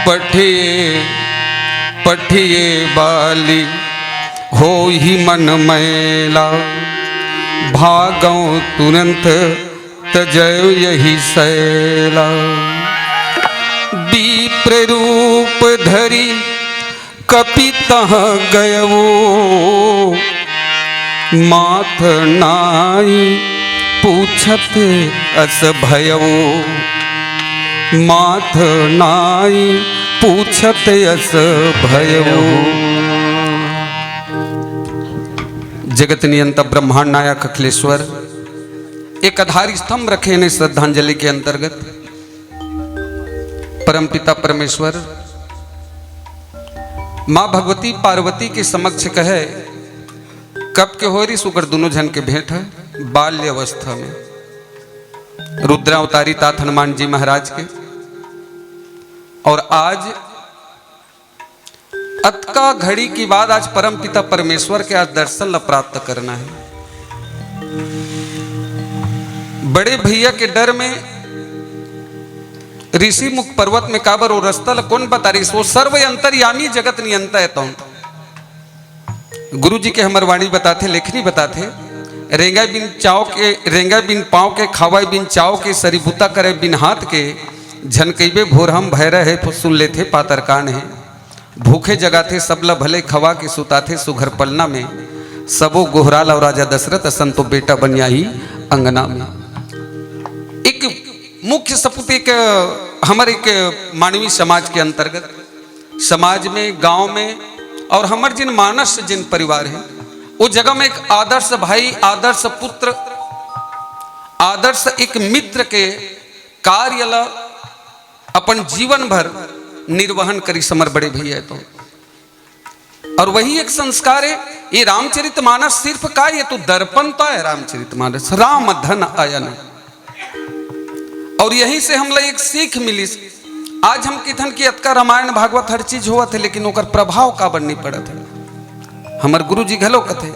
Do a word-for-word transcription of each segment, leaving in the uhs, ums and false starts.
पठिए पठिए बाली होहि मन मैला, भागौ तुरंत तजयो यहि सैला। विप्र रूप धरि कपि तहाँ गयवो, माथ नाई पूछत अस भयवो, माथ नाई पूछत अस भयवो। जगत नियंता ब्रह्मांड नायक अखिलेश्वर एक आधार स्तंभ रखे ने श्रद्धांजलि के अंतर्गत। परमपिता परमेश्वर माँ भगवती पार्वती के समक्ष कहे, कब के होय रिहिस ओकर दुनों झन के भेंट है बाल्य अवस्था में, रुद्रावतारी तात हनुमान जी महाराज के। और आज अतका घड़ी के बाद आज परमपिता परमेश्वर के आज दर्शन ला प्राप्त करना है। बड़े भैया के डर में ऋषि मुख पर्वत में काबर वो रस्ता ला कोन बता रिहिस? वो सर्व अंतर्यामी जगत नियंता है। तो गुरु जी के हमर वाणी बताथे, लेखनी बताथे, रेंगा बिन चाव के, रेंगा बिन पाँव के, खावाय बिन चाव के, सरीबूता करे बिन हाथ के, झन कहिबे भोरहम भैरा हे, सुन लेथे पातर कान हे। भूखे जगाथे सब ल भले, खवा के सुताथे सुघर पलना में। सबो गोहराल अउ राजा दशरथ असन, तो बेटा बन आही अंगना में। एक मुख्य सपूत, एक हमर एक मानवीय समाज के अंतर्गत, समाज में, गांव में, और हमर जिन मानस जिन परिवार है, वो जगह में एक आदर्श भाई, आदर्श पुत्र, आदर्श एक मित्र के कार्य ल अपन जीवन भर निर्वहन करिस हमर बड़े भैया तो। और वही एक संस्कार है। ये रामचरित मानस सिर्फ का, ये तो दर्पण तो है रामचरित मानस, राम धन अयन। और यहीं से हमला एक सीख मिलिस। आज हम किथन कि अतका रामायण भागवत हर चीज होवत है, लेकिन ओकर प्रभाव काबर नहीं पड़त है। हमर गुरु जी घलो कथे,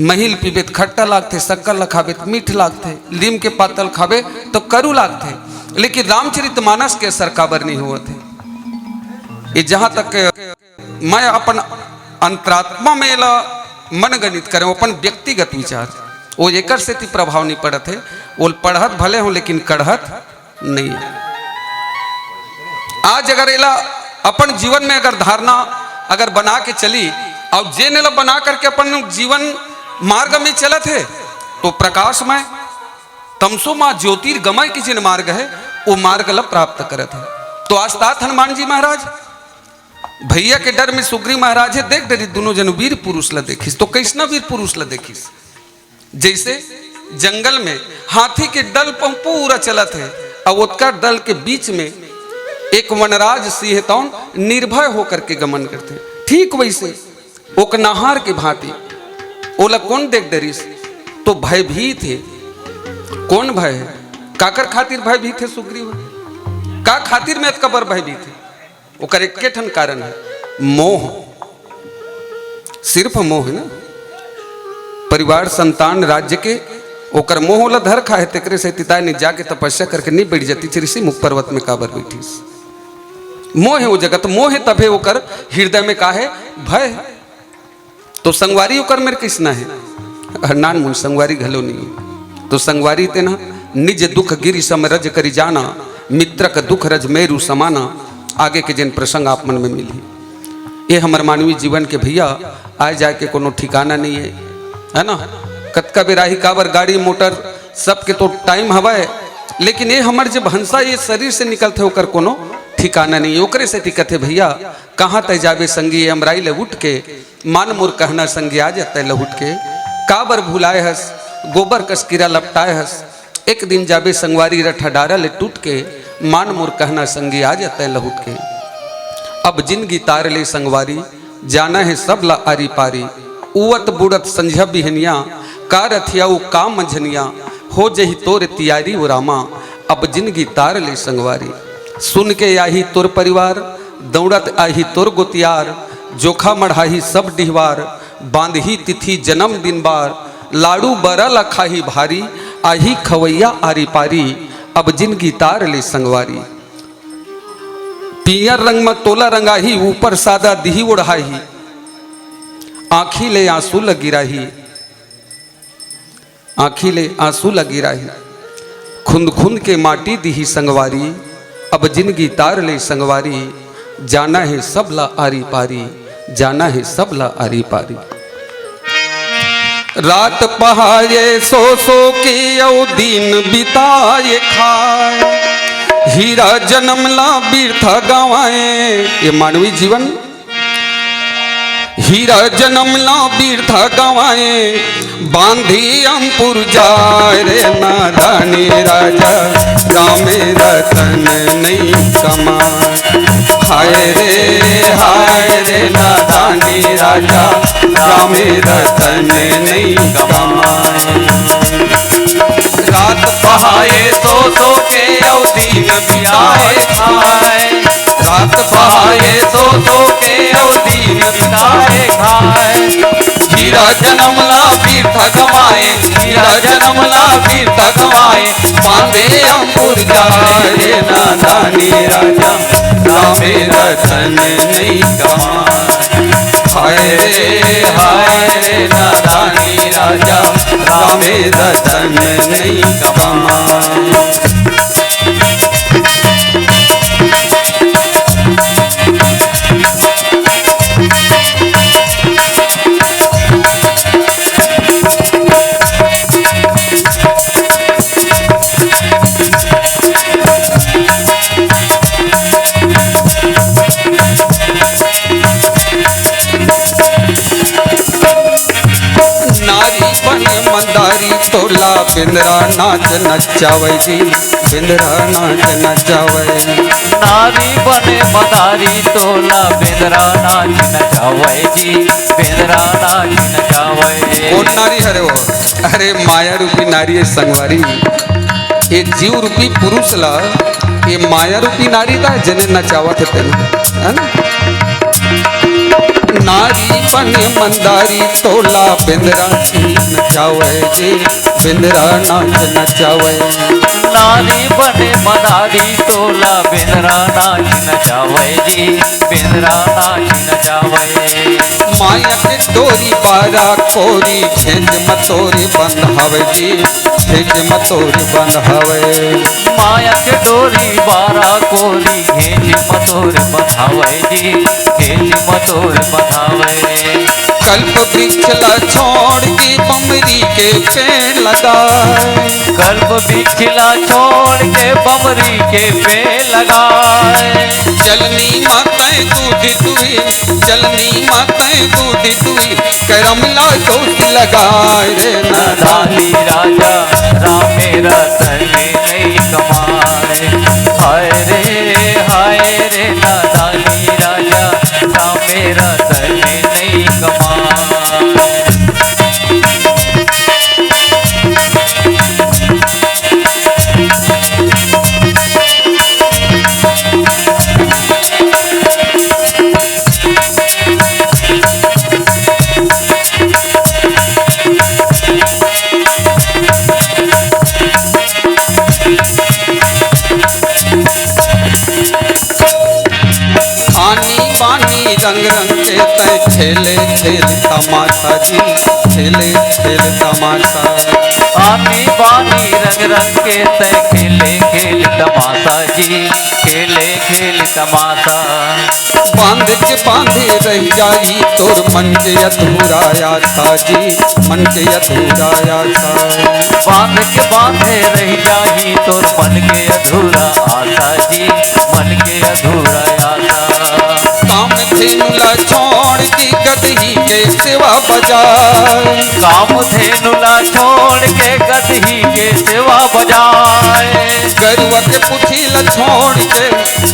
महिल पीबे त खट्टा लागथे, शक्कर ल खाबे त मीठ लागथे, लीम के पातल खाबे तो करू लागथे, लेकिन रामचरित मानस के असर काबर नहीं होवत है। ये जहाँ तक मैं अपन अंतरात्मा में एला मन गणित करें, अपन व्यक्तिगत विचार, वो एकर सेती प्रभाव नहीं पड़त है। वो पढ़त भले हो, लेकिन कढ़त नहीं है। आज अगर एला अपन जीवन में अगर धारणा अगर बना के चली, और जेन एला बना करके अपन जीवन मार्ग में चलत है, तो प्रकाशमय, तमसो मा ज्योतिर्गमय के जिन मार्ग है, वो मार्ग ला प्राप्त करत है। तो आज तात हनुमान जी महाराज भैया के डर में सुग्रीव महाराज है, देख डरिस, दुनों जन वीर पुरुष ला देखिस। तो कैसना वीर पुरुष ला देखिस? जैसे जंगल में हाथी के दल पर पूरा चलत है, अब ओतका दल के बीच में एक वनराज सिंह है, तौन निर्भय होकर के गमन करथे। ठीक वैसे ओकनाहार के भांति ओला कोन देख डरिस? तो भयभीत है। कोन भय है? काकर खातिर भयभीत है सुग्रीव? का खातिर में अतका बर भयभीत है? ओकर एक्के ठन कारण है, मोह। सिर्फ मोह है ना, परिवार, संतान, राज्य के ओकर मोह ल धर खाए, तेकरे से तिताय नहीं जाके तपस्या करके नहीं बैठ जातिस, ऋषि मुख पर्वत में काबर बैठिस? मोह है वो जगत, मोह है, तभे ओकर हृदय में का है? भय है। तो संगवारी ओकर मेर कैसना है? हर नानमुन संगवारी घलो नहीं है। तो संगवारी तेना निज दुख गिरि सम रज करि जाना, मित्रक दुख रज मेरु समाना। आगे के जिन प्रसंग आप मन में मिलही, ये हमर मानवीय जीवन के भैया आए जाए के कोनो ठिकाना नहीं है, है ना? कतका बेर आही, काबर गाड़ी मोटर सबके तो टाइम हवय, लेकिन ये हमर जब हंसा ये शरीर से निकलथे ओकर कोनो ठिकाना नहीं है। ओकरे सेती कथे भैया, कहाँ तय जाबे संगी, ये अमराई ले उठ के मान मोर कहना संगी आ जतै लहुट के, काबर भुलाए हस गोबर कस कीरा लपटाए हस। एक दिन जाबे संगवारी रठा डारा ले टूट के, मान मोर कहना संगी आ जतै लहुट के। अब जिनगी तार ले संगवारी, जाना है सब ला आरी पारी। उवत बुड़त संझा बिहनिया, का रथिया उ का मंझनिया, हो जही तोर तियारी ओ रामा। अब जिनगी तार ले संगवारी। सुन के आही तोर परिवार, दौड़त आही तोर गोतियार, जोखा मढ़ाही सब डिहवार, बांधही तिथि जन्म दिन बार, लाड़ू बरा ला खाही भारी, आही खवैया आरी पारी, अब जिनगी तार ले संगवारी। पीयर रंग म तोला रंगाही, ऊपर सादा दिही ओढ़ाही, आँखी ले आँसू ल गिराही, आँखी ले आँसू ल गिराही। खुंद खुंद के माटी दिही संगवारी, अब जिनगी तार ले संगवारी, जाना हे सब ला आरी पारी, जाना हे सब ला आरी पारी। रात पहाए सो सो के अउ दिन बिताए खाए, हीरा जनम ला बिरथा गंवाए। ये मानवी जीवन, हीरा जनम ला बिरथा गंवाए, बांधी अंकुर जाए रे नादानी राजा, रामे रतन नइ कमाए। हाय रे, हाय रे नादानी राजा, रामे रतन नइ कमाए। रात पहाए सो सो के अउ दिन बिताए खाए, रात पहाए सो सो के अउ दिन बिताए खाए। हीरा जनम ला बिरथा गंवाए, हीरा जनम ला बिरथा गंवाए, बांधे अंकुर जाए रे नादानी राजा, रामे रतन नइ कमाए। हाय रे, हाय रे नादानी राजा, रामे रतन नइ कमाए। नारी बने मंदारी तोला, बेंदरा नाच नचावय जी, बेंदरा नाच नचावय। नारी बने मंदारी तोला, बेंदरा नाच नचावय जी, बेंदरा नाच नचावय। कोन नारी हरे वो? अरे माया रूपी नारी हे संगवारी। ये जीव रूपी पुरुष ला ये माया रूपी नारी ला जेने नचावत हे तेन, है ना? नारी बने मंदारी तोला, बेंदरा नाच नचावय जी, बेंदरा नाच नचावय। नारी बने मंदारी तोला, बेंदरा नाच नचावय जी, बेंदरा नाच नचावय। माया के डोरी बारा कोरी, घेंच म तोरे बंधावय जी, घेंच म तोरे बंधावय। माया के डोरी बारा कोरी, घेंच म तोरे बंधावय जी, घेंच म तोरे बंधावय। कल्प वृक्ष ला छोड़ के बमरी के पेड़ लगाए। कल्प वृक्ष ला छोड़ के बमरी के पेड़ लगाए। चलनी म तैं दूध दुही, चलनी म तैं दूध दुही, करम ला दोष लगाए रे नादानी। नादानी राजा रामे रतन नइ कमाए। हाय रे, हाय रे नादानी राजा, रामे रतन नइ कमाए। आनी बानी रंग रंग के तैं खेले खेल तमाशा जी, खेले खेल तमाशा। आनी बानी रंग रंग के तैं खेले खेल तमाशा जी, खेले खेल तमाशा। बांध के बांधे रहि जाही तोर मन के अधूरा आशा जी, मन के अधूरा आशा। बांध के बांधे रहि जाही तोर मन के अधूरा आशा जी, मन के अधूरा आशा। कामधेनु ला छोड़ के गदही के सेवा बजाए। कामधेनु ला छोड़ के गदही के सेवा बजाए। गरुआ के पूछी ला छोड़ के,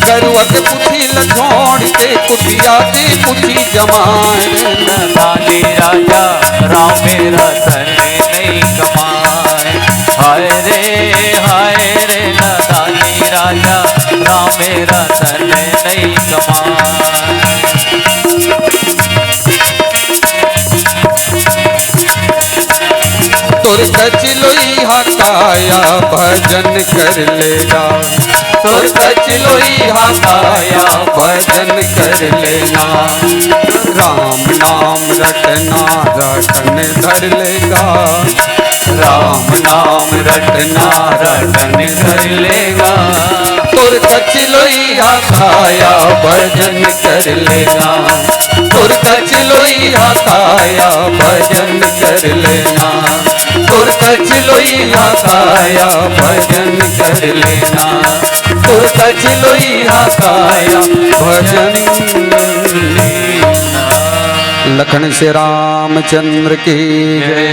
गरुआ के पूछी ला छोड़ के, कुटिया के पूछी जमाए। नादानी राजा रामे रतन नइ कमाए। हाय रे, हाय रे नादानी राजा, रामे रतन नइ कमाए। तोर कचलोई हकाया भजन कर ले गा। तोर कच लोइहा काया भजन कर लेना। राम नाम रटना रटन धर लेगा। राम नाम रटना रटन धर लेगा। तोर कच लोइहा काया भजन कर लेना। तोर कच लोइहा काया भजन कर लेना। तोर कच लोइहा काया भजन कर लेना। तोर कच लोइहा काया भजन। लखन से रामचंद्र की जय।